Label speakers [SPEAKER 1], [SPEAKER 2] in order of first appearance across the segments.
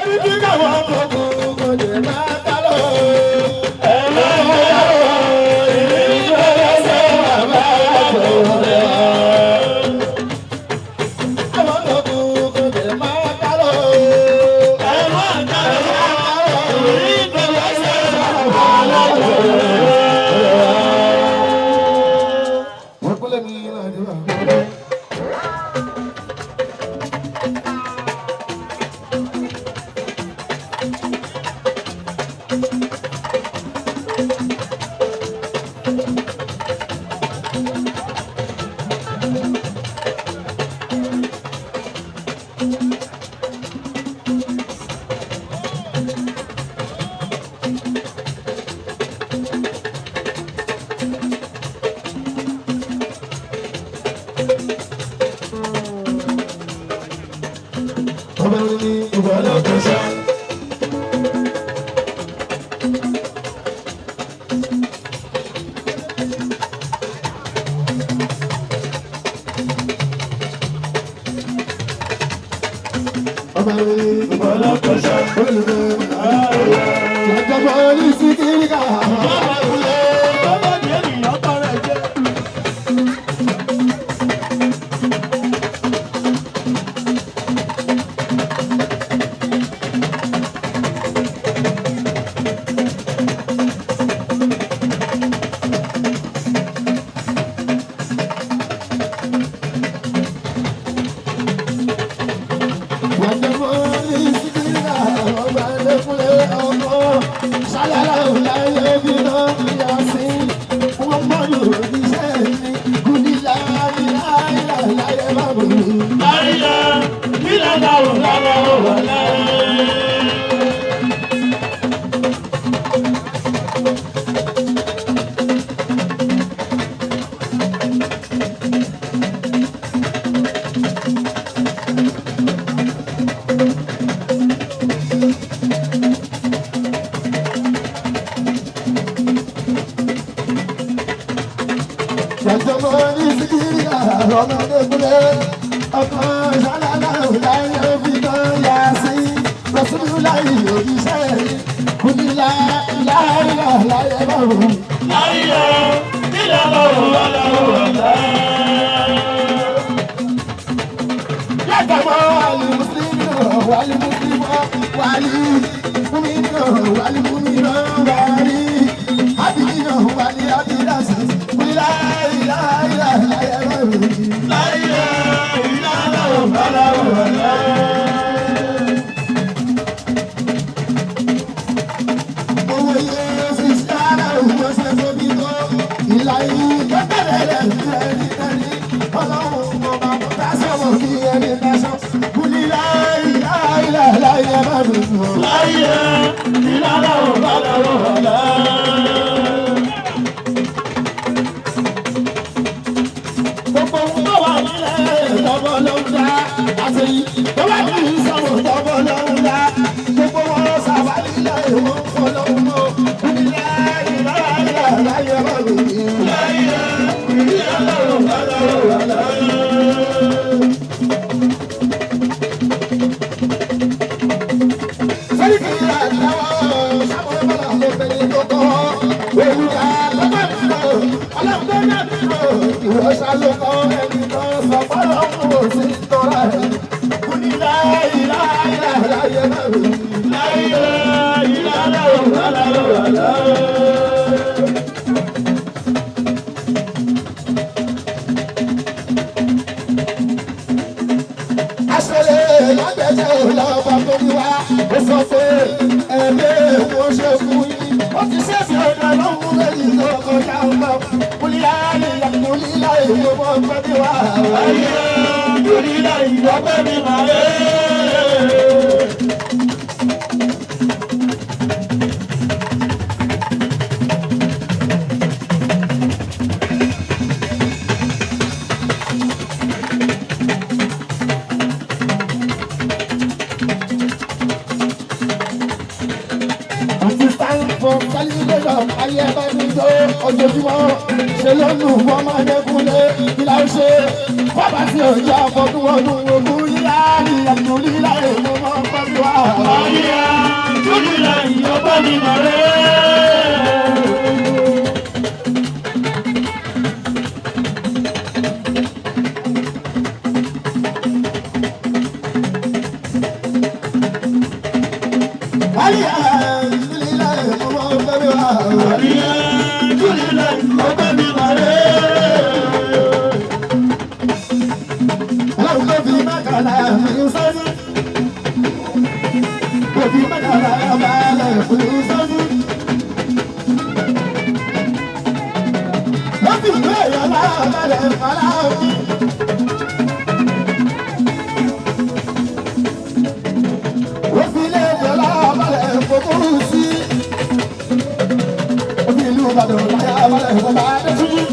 [SPEAKER 1] Títí káwọn tó kù kò lè máa ká lọ. Àwọn tó kù kò lè máa ká lọ. Wọ́n kúnlẹ̀ mi ládùúgbà. Ọba ní ìwọ lọ́kàn ṣá. Ọba ní ìwọ lọ́kàn ṣá. Ìjọba ní síkírìkà. Ìjọba ní síkírìkà. Ọba lẹ́kúnlé ọmọ. Ṣálálá òláyé bí náà yà sí. Wọ́n mọ̀lù iṣẹ́ mi. Kúndìlá láìláì láyé bá mi. Ìjọba ní síkírìkà. Ọmọ lẹ́kúnlé ọmọ. Ṣálálá òláyé bí náà yà sí. Rasulullah òjíṣẹ́ mi. Kúndìlá láìláì láyé bá mi. Látàmọ́ àlùmùsùlùmí wàlùmùsùlùmí wàlùmùmínà wàlùmùmínà wàlì àbíyínà wàlì àbíyásí wíláìláìláìláì Owó iye sísá òwò ṣe tóbi tó ìlà yìí kẹ́kẹ́rẹ́ rẹ̀ fi ẹni tẹ́lẹ̀ ọlọ́run ọba kò tá sọ̀rọ̀ bí ẹni tẹ́sán kúlíláìláìláì ẹ má mi sùn. Gbogbo ohun tó wà nílẹ̀ tọ́bọ̀ ló ń dá àtẹ̀yí tó wà ní ìsọ̀rọ̀ tọ́bọ̀ ló ń dá gbogbo wọn sábà nílẹ̀ ìwọ̀n fọlọ́hún mọ́ kúlíláìláìláì ẹ má mi sùn. Sẹ́ríkì àtàwọn sábà bọ́lá ló fẹ́ni tó kọ́. Olùkà lọ́gbà nínú ọlọ́gbọ́n náà nínú ìwọ ṣàlùkọ́ ẹni tó sọ fọlọ́hún ò sí tọ́ra ẹ̀. Kúnilá ìlà ìlà láyé náà rí. Aṣọ́lé lágbẹ̀jẹ̀ lọ́ba tó ní wá. Ó sọ pé ẹ̀mí wo ṣe fún yín. Ó ti ṣèṣe ọ̀dọ̀ lọ́hùn lẹ́yìn tó kọjá ọgbà. Kúlíyá ni kúlíyá èlò mọ́ ọgbẹ́ bí wá. Àti stand for celebration ayé bá mi jó ojoojúmọ́. Ṣe ló nù wọ́n máa dẹ́kunlé ìlà ó ṣe. Bàbá sí ọjọ́ àfọdún ọdún ogún lílá ní àdúrà lílá èlò mọ́ ọgbẹ́ bí wá. Alihamdulilayi ọmọ ọgbẹ́ mi wá.
[SPEAKER 2] Alihamdulilayi ọgbẹ́ mi wá rẹ̀.
[SPEAKER 1] Ọlọ́run ló fi mẹ́kànlá mi sọ́sí. Ló fi mẹ́kànlá balẹ̀ fún mi sọ́sí. Ló fi ìlú ẹ̀yọ́ lábalẹ̀ fọláwí. Ó fi ilé ẹ̀yọ́ lábalẹ̀ fòkúrú sí. Ó fi ìlú Ìbàdàn láyà balẹ̀ fọlá Adétúnjì.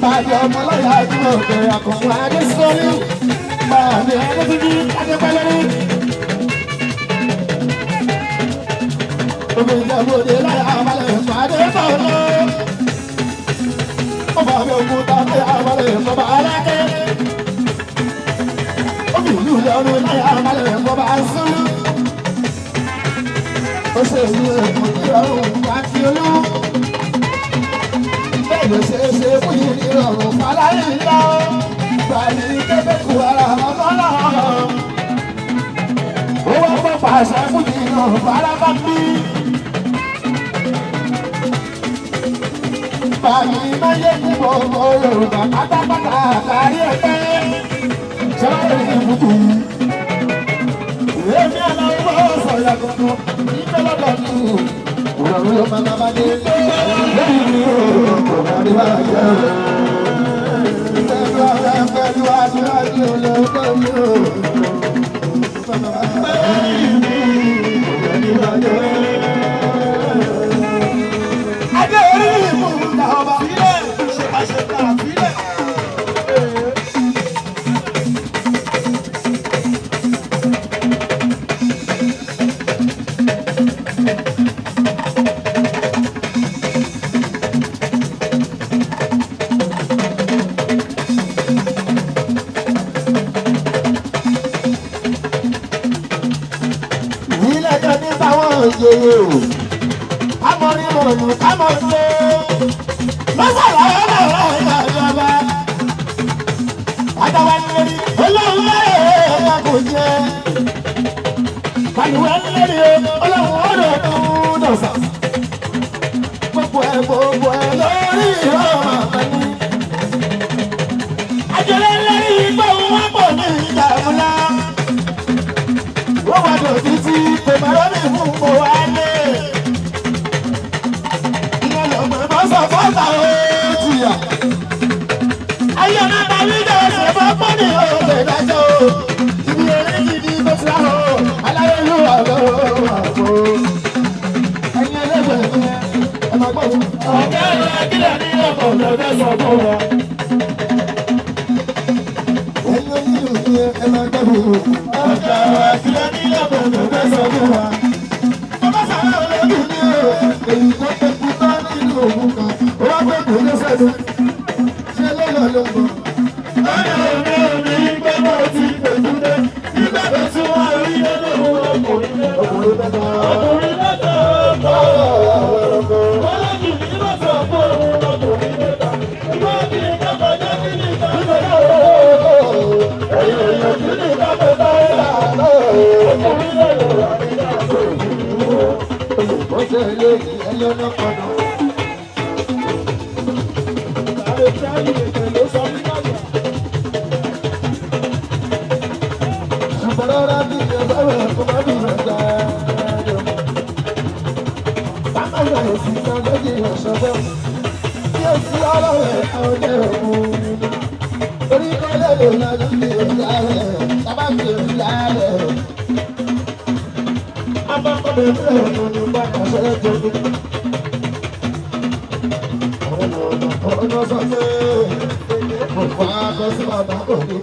[SPEAKER 1] Bàjẹ́ ọmọ láyà àdúgbò òkè àkànwó Adésọ́lú. Bàmí Adétúnjì Adépẹ́lẹ́rí. Omi ìjẹ́bọ̀dé láyà balẹ̀ fún Adébọ̀lọ́. Ó bá mi òkúta láyà balẹ̀ fún ọba Alákẹ́. Ó fi ìlú Ìlọrin láyà balẹ̀ fún ọba Sùlù. Ó ṣe ìlú Èkó ní ìrọ̀rùn Akíolú. Bẹ́ẹ̀ ló ṣe é ṣe fún yìí ní ìrọ̀rùn Fáláyé ńlá. Bàlí kébékù ara ọmọ náà. Ó wá pọ̀ pàṣẹ fún yìí ìrọ̀rùn Fálábá bí. Bàmí máyé ní gbogbo Yorùbá pátápátá kárí ẹgbẹ́. Ṣọlá ní ìbùkún. Èmi àlọ́ sọ̀yà tuntun ìgbẹ́ lọ́dọ̀ mi. Ìrọ̀rùn ló máa bá dé. Lórí mi ò kò máa ní bá jẹ́ o. Pẹ̀lú ọ̀rẹ́ pẹ̀lú àdúrà ní olóògbé mi ò. Lórí mi kò máa ní bá jẹ́ o. Adé orí ìmúta ọba.
[SPEAKER 2] Filẹ̀ ṣèpàṣẹpà filẹ̀.
[SPEAKER 1] Ilé ẹjọ́ ní báwọn òjòyè o. Kámọ́rí mọ̀lù kámọ́ ṣe. Lọ́sọ̀rọ̀ ọlọ́run ìjọba. Adáwà lérí olóhùn lẹ́yìn kò jẹ́. Balùwẹ̀ lérí olóhùn ọ̀rọ̀ dọ̀sà. Gbogbo ẹ̀ lórí ìrọ̀rùn àmàlí. Àjọlẹ̀ lérí gbóhùn wọn pọ̀ ní ìjàmúlá. Wọ́n wá dọ̀ títí kò má lórí fún mo wá lé. Ìyẹn lọ́gbọ̀n bá sọ fọ́tà ó tìyà. Ayé ọ̀nà tàbí ìjọsìn bá pọ̀ ní òkè dájọ́ o. Ibi eré gidi tó ti rà o. Aláyélúwà ló wà fún. Ẹ̀yin ẹlẹ́gbẹ̀ẹ́ mi ẹ máa gbọ́.
[SPEAKER 2] Ọ̀gá ẹ̀rọ akílẹ̀ ní ọkọ̀ lọ́dẹ sọ fún wa.
[SPEAKER 1] Ẹ̀yin onílù mi ẹ máa gbọ́.
[SPEAKER 2] Ọ̀gá ẹ̀rọ akílẹ̀ ní ọkọ̀ lọ́dẹ sọ fún wa.
[SPEAKER 1] Bàbá sàrà olódùn ní o. Èyí tó tẹ́kù tán nínú òun kan. Ó wá pé kò ní sẹ́nu. Ṣé lọ́lọ́ ló ń bọ̀?
[SPEAKER 2] Ọ̀nà òní òní gbọ́dọ̀ ti pẹ̀lú dé. Nígbà tó tún wá rí lọ́dọ̀ ọkùnrin mẹ́ta.
[SPEAKER 1] Ọkùnrin mẹ́ta.
[SPEAKER 2] Ọkùnrin mẹ́ta ọkọ̀. Ọlọ́jù ní bàtà fún òun ọkùnrin mẹ́ta. Ìgbà kí ni kápájá kí ni kápájá ẹ̀yìn èèyàn kí ni kápájá ọkùnrin mẹ́ta wà ní
[SPEAKER 1] Olùkọ́sẹ̀ ilé ẹlẹ́nà kọ̀nà. Ṣùgbọ́n rárá bí ẹgbẹ́ rẹ̀ kó má bí ẹgbẹ́ rẹ̀. Bàbá rẹ̀ sì sọ lójú ìṣọ́gbọ́n. Bí ó sì ọ̀rọ̀ rẹ̀ àwọn jẹ́ òkun. Orí kọ́lé lè lọ lójú ìyá rẹ̀. Bàbá mi ò yá rẹ̀. Abákọ̀bẹ̀ rẹ̀ ló ní bàbá ṣẹlẹ̀ tó ní. Ọ̀nà sọ pé kò fà á kọ sí bàbá kò ní.